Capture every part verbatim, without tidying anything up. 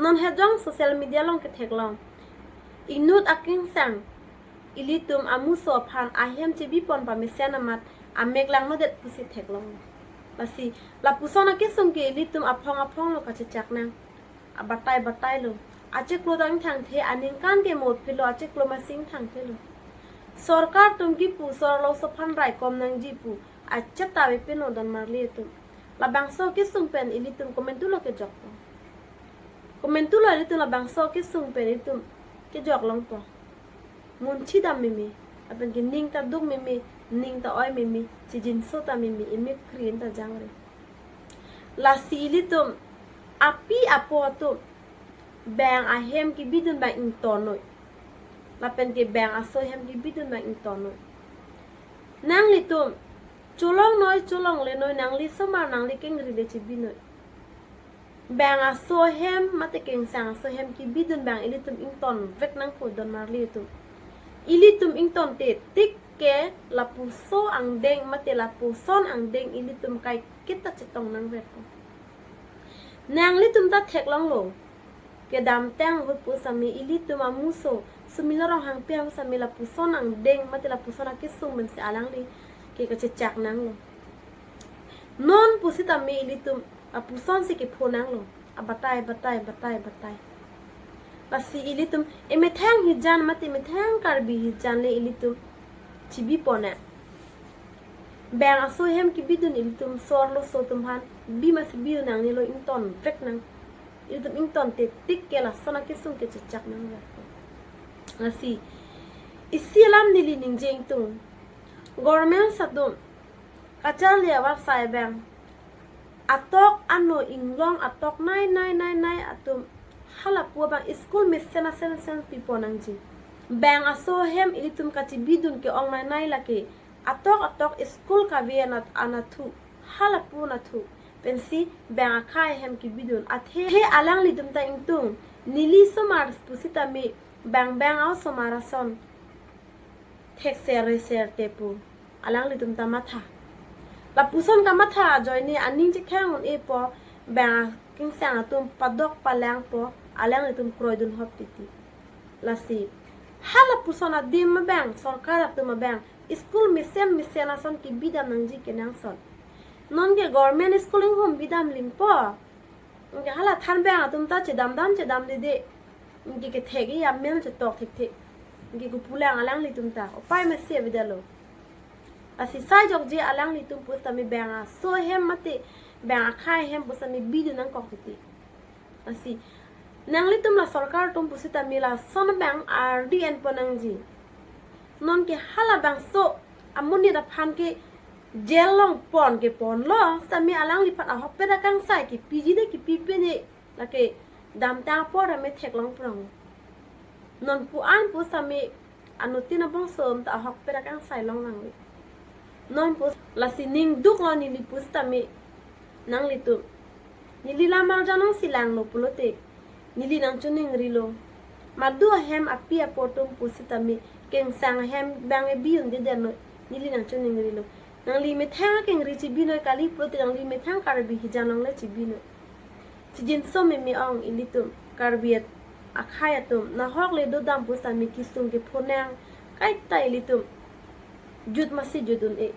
Non hejong social media along ketheklong, inut akingsang ilitum amuso aphan ahem chebipon pamesen amat amek langnodet pusi theklong. Lasi lapuson akesung ke ilitum aphong aphong lo kachechak nang. Abatai batai lo. Achiklo dang thangthe, aningkan ke mo philo, achiklo masing thangthe lo. Sorkar atum kipu sorloso aphan raikom nangji pu acheta ve peno don marli atum. Labangso akesung pen ilitum komantu lo kejok po. Komantu lo ilitum labangso akesung pen ilitum kejok longpo. Munchi dam meme, lapen ke ning ta duk meme, ning ta oi meme, chijinso ta meme, emik krin ta jangre. Lasi ilitum api apo atum bang ahem kebidun bang ingtonnoi, lapen ke bang aso ahem kebidun bang ingtonnoi. Nanglitum cholongnoi cholonglenoi, nangli somar nangli kengri le chebinoi. Bang aso ahem mate kengsang aso ahem kebidun bang ilitum ington vek nangpo don marli atum. Ilitum ingtonte tik ke lapuso angdeng mate lapuson angdeng ilitum kaiketa chetong nang vek. Nanglitum ta theklonglo. Kedamtang ahut pusitame ilitum amuso Sumilo Ronghangpi ahut sitame lapuson angdeng mate lapuson akesung pensi alangli ke kachechak nanglo. Non pusitame ilitum lapuson si kepho nanglo. Abatai, batai, batai, batai. Lasi ilitum emethang hijan mate emethang Karbi hijan le ilitum chebipon nang. Bang aso ahem kebidun ilitum sorloso atum aphan bi masi bidun nangnelo, ington vek nang. Ilitum ingtonte tik ke lason akesung kachechak nang vek. Lasi isi alam neli ningje ingtung. Government atum kacharli awar sai bang atok ano inglong atok nai nai nai nai atum halapu abang school mesen asen sen pipon nangji. Bang aso ahem ilitum kachebidun ke-ong nai nai lake atok atok school kave anat anathu halapu nathu pensi bang akhei ahem kebidun. Athe he alanglitum ta ingtung, neli somar pusitame bang bang a-osomar ason thekser reser te pu alanglitum ta matha. Lapuson kamatha ajoine aning chekhang un-epo, bang akingsang atum padok palangpo, alanglitum kroidun hop titi. Lasi halapuson adim abang, sorkar atum abang school mesen mesen ason kebidam nangji kenangsot. Non ke government school inghum bidam limpo. Anke hala thanbang atum ta chedam dam chedam dede. Anke kethek-i amen chetok thekthe. Anke kopulang alanglitum ta upai masi avedetlo. Lasi sai jokje alanglitum pusitame bang aso ahem mate bang akhei ahem pusitame bidun nangkok titi. Lasi nanglitum la sorkar atum pusitame lason bang ardi enpon nangji. Non ke halabangso amonit aphan ke jail along pon keponlo sitame alangliphan ahokpet akangsai kepiji de kepi pene, lake damtang apor tame theklong prong. Non pu-an pusitame anuttin abangso ta ahokpet akangsai long nangle. Non pu lasi ning duklo neli pusitame nanglitum. Neli lamar janong si langlo pulote neli nangchoningrilo. Madu ahem api apo atum pusitame kengsang ahem bang e bidunde deno, neli nangchoningrilo. Nangli methang akengri chebinoi kali pulote nangli methang Karbi hijan along le chebinoi. Chijinso meme ong ilitum Karbi at-, akhei atum, nahok le dodam pusitame kesung kepho nang, kaita ilitum jut masi jut un-e.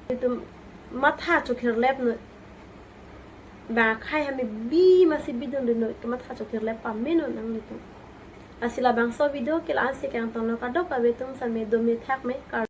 Ilitum matha chokirlepnoi. Bang akhei ahem bi masi bidunrinoi, kematha chokirlep pameno nanglitum. Lasi labangso video ke la-an si kangtonlo, kadokave atum sitame dome thakme kar-